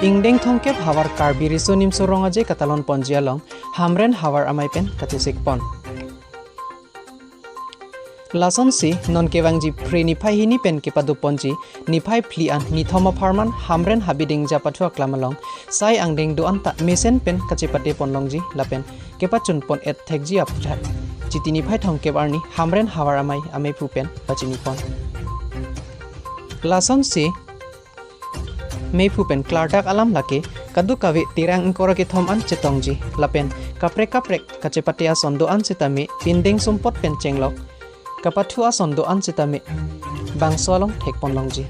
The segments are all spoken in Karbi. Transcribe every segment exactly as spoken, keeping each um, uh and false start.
Ingdeng thomkep havar Karbi Riso Nimso Rong Aje katalon ponji along Hamren Havar Amei pen kachesik pon. Lasonsi non kevangji Phre niphai hini pen kepado ponji niphai phli an nithom apharman Hamren Habiding Japathu aklam along sai angdeng do-an ta mesen pen kachepate ponlongji lapen kepachun pon-et thekji aphuthak Chiti niphai thomkep arni Hamren Havar Amei ameiphu pen pachini pon. Lasonsi meiphu pen klardak alam lake kadokave terang ingkoi ra kethom an chetongji lapen kaprek kaprek kachepate ason do-an sitame pindeng sumpot pen chenglok kapathu ason do-an sitame bangso along thek ponlongji.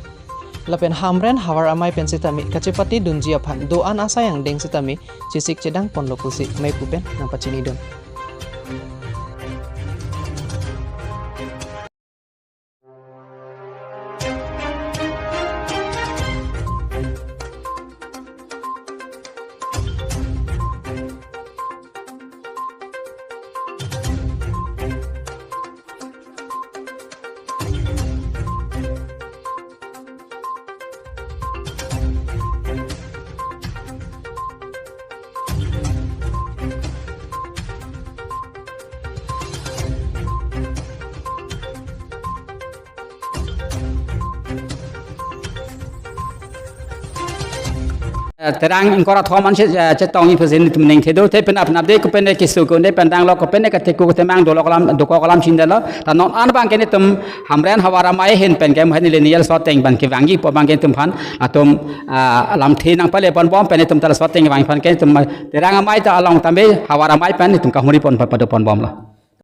Lapen Hamren Havar Amei pen sitame kachepate dunji aphan do-an asai angdeng sitame chesik chedang ponlo pusi meiphu pen nangpachinidun. Eh, terang ingkoi ra thom an che, eh, chetongji pusi nelitum ning thedo, te pen apnap de kopene keso ko ne pen danglo kopene kateku temang dolo kolam doko kolam chindalo. Ta non an abang ke nelitum Hamren Havar Amei ahin pen ke mahani le niyal soteng ban kevangji pu abang ke nelitum aphan atum, ah, lamthe nangpale ponbom pen nelitum ta la soteng vang aphan ke nelitum terang amei ta along tame Havar Amei pen nelitum kahumri pon pado ponbomlo.